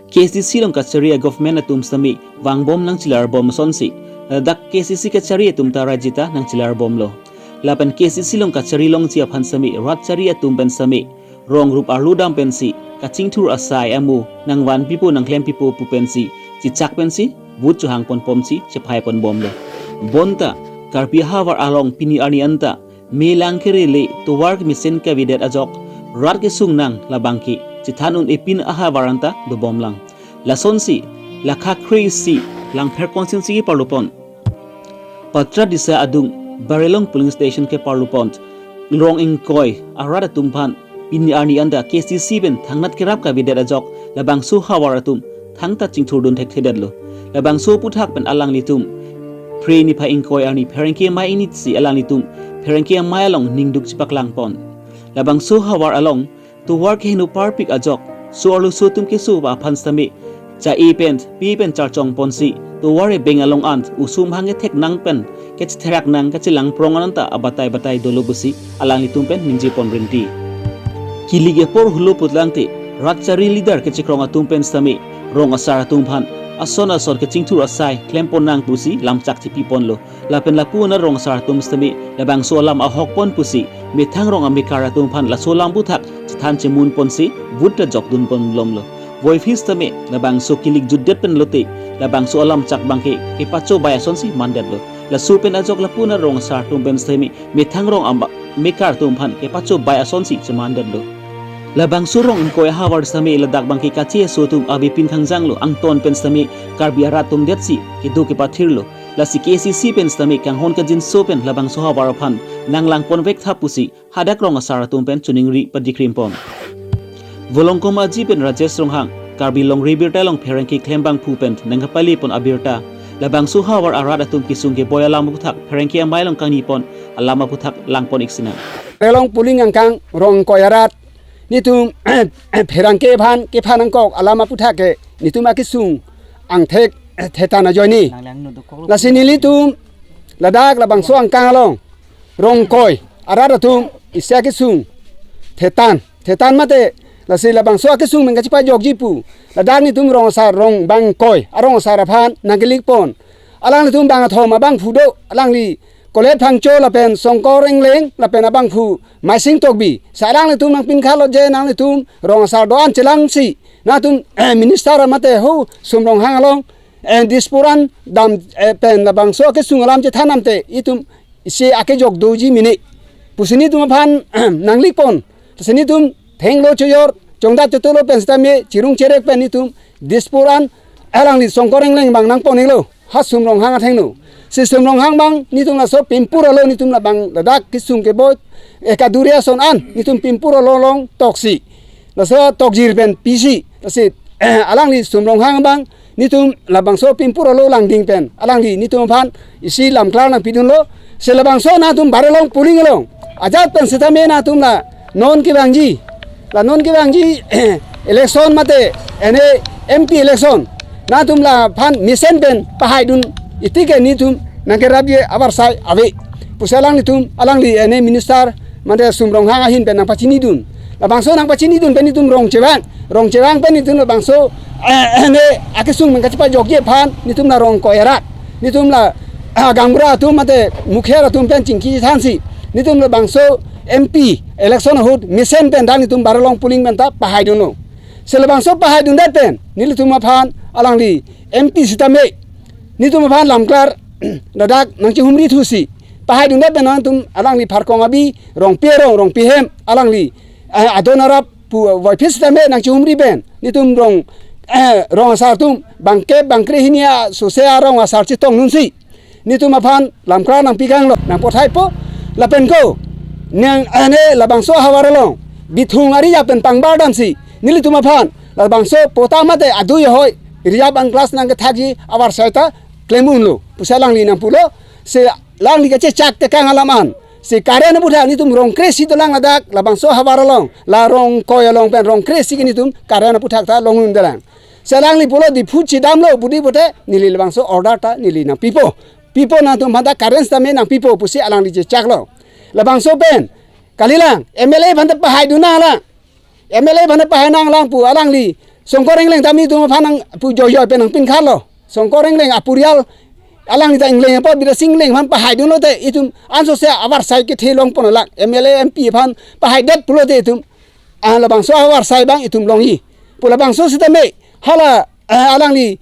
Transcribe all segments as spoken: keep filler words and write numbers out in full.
K C C along kachari a-government atum sitame vangbom nangchelar bom asonsi, ladak K C C kachari atum ta raji ta nangchelar bomlo. Lapen K C C along kachari longji aphan sitame rat chari atum pen sitame rong rup arlo dam pensi kachingthur asai amu nangvanpipo nangklempipo pu pensi chechak pensi vote chohang ponpomsi chephai ponbomlo. Bonta Karbi ahavar along pini arni anta me lang kerele tovar kemesen kavedet ajok rat kesung nang labangke chethan un-e pin ahavar anta dobomlang. Lasonsi lakha kre-isi Langpher constituency keparlopon Patradisa adung Barelong polling station keparlopon rong ingkoi arat atum aphan pini arni anta K C C pen thangnat kerap kavedet ajok labangso havar atum thangta chingthurdun thekthedetlo. Labangso aphuthak pen alanglitum Phre niphai ingkoi arni pherangke amei initsi alanglitum pherangke amei along ningduk chepaklangpon. Labangso havar along tovar keheno parpik ajok so-arlo so atum keso aphan sitame cha-e pen pe pen charchong ponsi tovar ebeng along an osomhang kethek nang pen kechetherak nang kachelang prong an anta abatai batai dolo pusi alanglitum pen ningje pon rinti. Kilik apor hulo putlangte rat chari leader kechekrong atum pen sitame rong asar atum aphan ason ason kachingthur asai klempon nang pusi lamchak chepiponlo. Lapen lapu anat rong asar atum sitame labangso alam ahok pon pusi methang rong amekar atum aphan laso alam aphuthak chethan chemun ponsi vote ta jokdun ponlomlo. Voiphit sitame labangso kilik jutdet pen lote labangso alamchak abangke kepachobei asonsi mandetlo. Laso pen ajok lapu anat rong asar atum pen sitame methang rong amekar atum aphan kepachobei asonsi chemandetlo. Labangso rong ingkoi ahavar sitame ladak abangke kache aso atum avepin khangjanglo, angton pen sitame Karbi arat atum detsi kedo kepathirlo. Lasi K C C pen sitame kanghon kangjinso pen labangso havar aphan nanglangpon vek tha pusi hadak rong asar atum pen choningri padikrimpon. Volongkom Aji pen Rajesh Ronghang, Karbi Longri Abirta along pherangke klembangphu pen nangkapalepon abirta, labangso havar arat atum kesung keboi alam aphuthak pherangke amei along kangnipon alam aphuthak langpon-ik sinang. Barelong polling angkang rong ingkoi arat netum pherangke aphan kephan nangkok alam aphuthak ke netum akesung angthek thetan ajoine. Lasi nelitum ladak labangso angkang along rong ingkoi arat atum isi akesung thetan, thetan mate lasi labangso akesung pen kachepajokji pu ladak netum rong asar rong bang ingkoi arong asar aphan nangkelikpon. Alanglitum bang athom abangphu do, alangli Kolet Phangcho lapen Songkor Engleng lapen abangphu Maising Tokbi. Si alanglitum nangpinkhatlo je nanglitum rong asar do-an chelangsi nangtum minister mate ho Sum Ronghang along eh, Dispur an dam eh, pen labangso akesung alam chethan damte itum isi akejok doji mene pusi netum aphan nanglikpon. Lasi netum thenglo choyor chongdat chotolo pen sitame chirung cherek pen netum Dispur an alangli Songkor Engleng bang nangpon-iklo, ha Sum Ronghang athengno. Si Sum Ronghang bang netum laso Pimpur alo netum labang ladak kesung keboi ekaduri ason an netum Pimpur alo along toksi, laso tokjir pen pisi, lasi alangli Sum Ronghang bang netum labangso Pimpur alo langding pen alangli netum aphan isi lamklar nangpidunlo. Si labangso nangtum Barelong polling along ajat pen sitame nangtum la non kevangji, la non kevangji election mate ene M P election nangtum laphan mesen pen pahaidun, itike netum nangkerapji avarsai ave pusi alanglitum alangli ene minister mate Sum Ronghang ahin pen nangpachinidun. Labangso nangpachinidun pen netum rong chevang, rong chevang pen netum labangso eh, ene akesung pen kachepajokji aphan netum la rong ingkoi arat, netum la ah, gaonbura atum mate mukhiya atum pen chingki thansi netum labangso M P election ahut mesen pen dak netum Barelong polling pen ta pahaidunlo. Si labangso pahaidundet pen nelitum aphan alangli M P sitame netum aphan lamklar ladak nangchehumri thusi pahaidundet pen nangtum alangli Pharkong Abi, Rongpi arong, Rongpi ahem, alangli eh, adon arap pu voiphit sitame nangchehumri pen netum rong eh, rong asar atum bangkep bangkre hini asose arong asar chetongnunsi netum aphan lamklar nangpikanglo, nangpothaipo. Lapen ko nang ene labangso ahavar along bithung ari ya pen pangbar damsi nelitum aphan labangso patta mate adui ahoi reserve an class nangkethakji avarsai ta klem unlo pusi alangli nangpulo. Si alangli kachechak tekang alam an, si current aphuthak netum rong kre-isi dolang ladak labangso ahavar along, la rong ingkoi along pen rong kre-isi ke netum current aphuthak ta long un dolang. Si alangli pulo Diphu chedamlo budi pute neli labangso order ta neli nangpipo. Pipo nangtum aphan ta current sitame nangpipo pusi alangli chechaklo. Labangso pen kalilang M L A aphan ta pahaidun nanglang, M L A aphan ta pahai nanglang pu alangli Songkor Engleng tame itum aphan nangpu joijoi pen nangpinkhatlo. Songkor Engleng apurial alangli ta Engleng apot Bidya Sing Engleng aphan pahaidunlote itum ansose avarsai kethe longpon lak. M L A M P aphan pahaidet pulote itum, ah, labangso avarsai abang itum longji. Pu labangso sitame hala, ah, alangli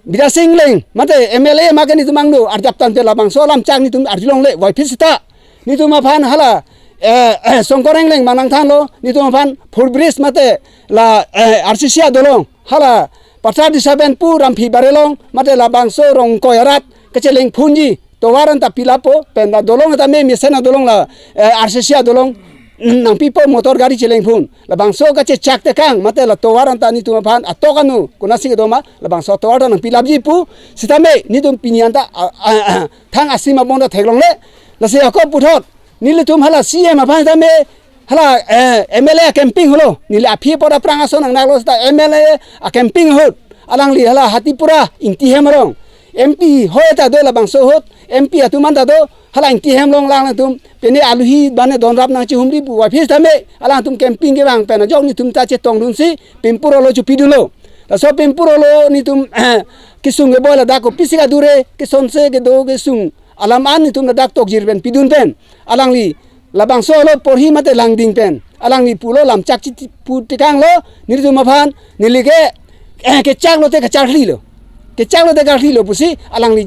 Bidya Sing Engleng mate M L A ma ke nitum angno arjap tangte labangso alam chak nitum arjulongle, wai phi seta nitum aphan hala, eh, eh, Songkor Engleng abang nangthanlo, nitum aphan footbridge mate la, eh, R C C adolong, hala Pathar Disaben pu Ramphi Barelong mate labangso Rongkoi arat kachelengphunji tovar anta pilappo, pen la dolong tame mesen adolong la, eh, R C C adolong, mm, nangpipo, motor gari chelengphun. Labangso kachechak tekang mate la tovar anta nitum aphan atok anu konasi kedoma, labangso tovar ta nangpilapji pu sitame nitum pini anta, ah, ah, ah, thang asim abang ta theklongle. Lasi ako puthot nelitum hala C M aphan tame hala, eh, M L A camping holo. Neli aphi apot aphrang ason nangnaklo seta M L A acamping ahut alangli hala Hatipura Ingti Hem arong. M P hoi ta do labangso ahut, M P atum anta do, hala Ingti Hem along lang atum pene aluhi bane donrap nangchihumri pu wai phi sitame alangtum camping kevang pen ajok nitum ta chetongdunsi pimpur olo chopidunlo. Laso pimpur olo nitum, eh, kesung keboi ladak kopisi kadure, kesonse kedo kesung alam an nitum ladak tokjir pen pidun pen alangli labangso olo porhi mate langding pen alangli pulo lamchak chiti pu tekanglo, nelitum aphan neli ke, eh, kechaklote kacharlilo, kechaklote karlilo pusi alangli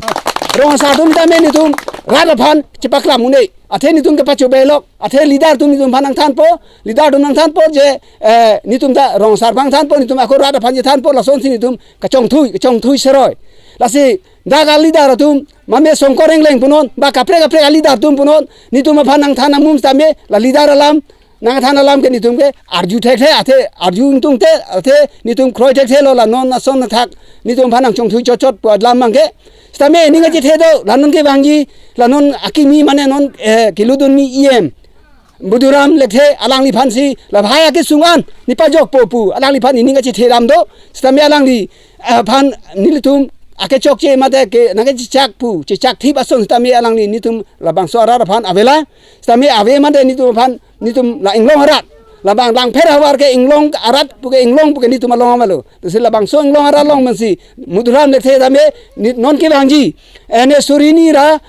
rong asar atum tame nitum rat aphan chepaklam un-e. Athe nitum kepachobei lok, athe leader atum nitum aphan nangthanpo, leader atum nangthanpo je, eh, nitum ta rong asar aphan thanpo, nitum ako rat aphan je thanpo, lasonsi nitum kachongthui, kachongthui seroi. Lasi dak a-leader atum, mame Songkor Engleng punon, ba kaprek kaprek a-leader atum punon, nitum aphan nangthan amum sitame, la leader alam, nangthan alam ke nitum ke arju thekthe, athe arju ingtungte, athe nitum kroi thekthelo, la non ason athak nitum aphan nangchongthui chotchot pu alam abang ke. Sitame ning achethe do, la non kevangji, la non akimi mane non, eh, keludunmi E M Buduram Lekthe alangliphansi, la bahai akesung an nepajokpo pu alangliphan ining kachethedam do. Sitame alangli, eh, aphan nelitum akechokche mate ke nangkechechak pu, chechakthip ason sitame alangli nitum labangso arat aphan avelang. Sitame ave mate nitum aphan, nitum la Inglong arat, labang Langpher ahavar ke Inglong arat puke, Inglong puke nitum along avelo. Lasi labangso Inglong arat along mansi Buduram Lekthe tame ni non kevangji, eh, ne suri hini ra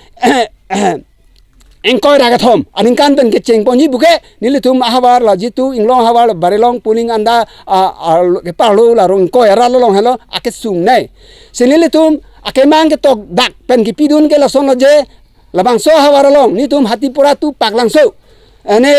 ingkoi ra kethom aningkan pen kechengponji puke nelitum ahavar la jitu Inglong ahavar la Barelong puning anda, a, a, keparlo la Rongkoi arat along helo akesung nei. Si nelitum akemang ketok dak pen kepidun ke lasonlo je, labangso ahavar along nitum Hatipura to Paklangso, ene,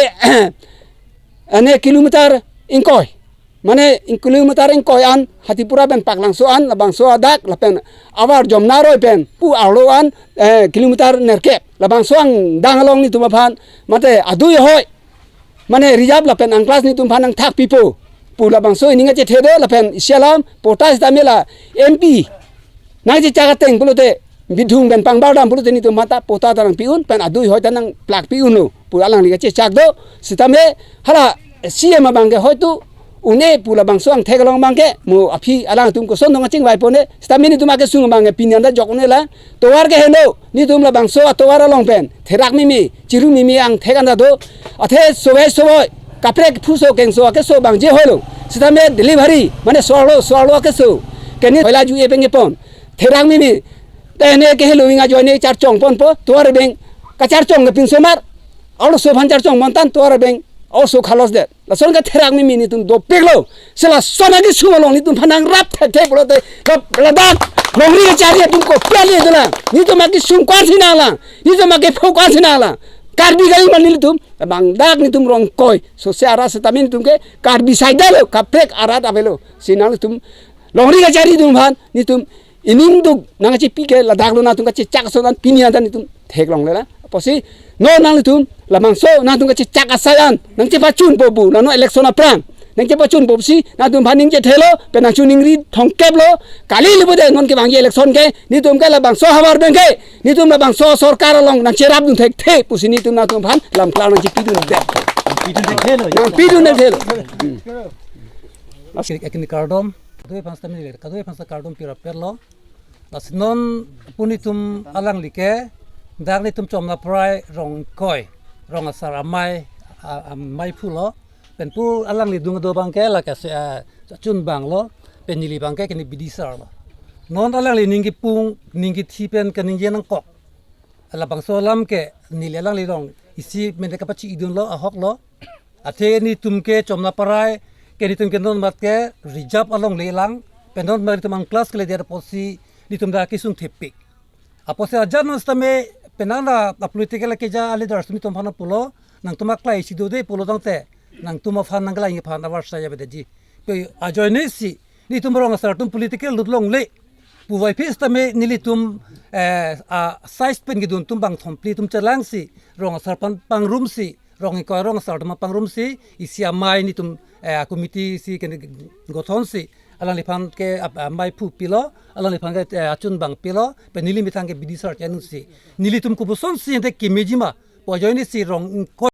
ene kilometer ingkoi. Mane ing kilometer ingkoi an Hatipura pen Paklangso an, labangso adak lapen avar Jomna aroi pen pu arlo an, eh, kilometer nerkep. Labangso angdeng along nitum aphan mate adui ahoi, mane reserve lapen angklas nitum aphan nangthak pipo pu labangso ining achethe do. Lapen isi alam patta sitame la M P nangchechak ateng pulote bidhung pen pangbardam pulote nitum aphan ta patta ta nangpi-un pen adui ahoi ta nangplak pi-unlo pu alangli kachechak do. Sitame hala C M abang ke hoitu un-e pu labangso angthek along abang ke mo aphi alangtum koson dong achingvai pon-e. Sitame nitum akesung abang ke pini anta jok un-e la. Tovar ke heno, nitum labangso atovar along pen therak mimi, chiru mimi angthek anta do. Athe sovai sovai kaprek phuso kengso akeso abang je hoilo. Sitame delivery mane so-arlo so-arlo akeso keni hoila ju-e pen kepon therak mimi. Te ne ke helo wing ajoine charchong ponpo, tovar abeng kacharchong ke pinsomar. Arloso aphan charchong montan, tovar abeng arloso khalos det. Lason ke therak mimi nitum dopiklo. Si lason akesung along nitum aphan nangrap thekthe pulote, la, ladak longri kachari atum kopi ale dolang. Nitum akesung ko-ansi nanglang, nitum akepho ko-ansi nanglang. Karbi kali mani nitum, labang dak nitum Rongkoi, sose arat sitame nitum ke Karbi saidalo, kaprek arat avelo. Si nanglitum longri kachari atum aphan nitum ining duk nangkachepi ke ladak lo, nangtum kachechak ason an pini anta nitum theklongle la. Apotsi non nanglitum labangso nangtum kachechak asai an nangchepachunpo pu, la non election aphrang nangchepachunpo pusi nangtum aphan ningchethelo, pen nangchiningri thomkep lo. Kali lipo de non kevangji election ke nitum ke labangso ahavar abeng ke nitum labangso sorkar along nangcherapdun thekthe pusi nitum nangtum aphan lamklar nangchepidun det. Pidun thekthelo. Nangpidun thekthelo. Hmm. Lasi ek ni kardom, kadokave aphan sitame, kadokave aphan sita kardom pirapetlo. Lasi non pu nitum alangli ke, dak nitum Chomnaprai Rongkoi, rong asar amei, a, amei phulo. Pen pu alangli adung kedo abangke la kese, ah, achun abang lo, pen neli abangke kene bidisar lo. Non alangli ning kepung, ning kethi pen kaningje nangkok. Labangso alam ke neli alangli along isi mene kapachi-idun lo, ahok lo. Athe netum ke Chomnaparai ke netum ke non mat ke reserve along le lang, pen non mat netum ang class kele dia apotsi netum ta kesung thepik. Apotsi ajan non sitame penang ta a political keja a leaders netum aphan pulo, nangtum aklai isi do de pulo tangte, nangtum aphan nangklai aphan avar saya bedeji. Pe ajoine si netum rong asar atum political lut longle. Puvoiphit sitame nelitum, eh, a size pen kedun atum bang thomphli atum chelangsi, rong asar aphan pangrumsi, rong ingkoi rong asar atum pangrumsi, isi amei netum, eh, committee si kene gothonsi, alangliphan ke ap-, amei phu pilo, alangliphan ke, eh, achun abang pilo, pen neli methang ke bidisar chenu si. Nelitum kopuson si ente kemeji ma, pu ajoine si rong ingkoi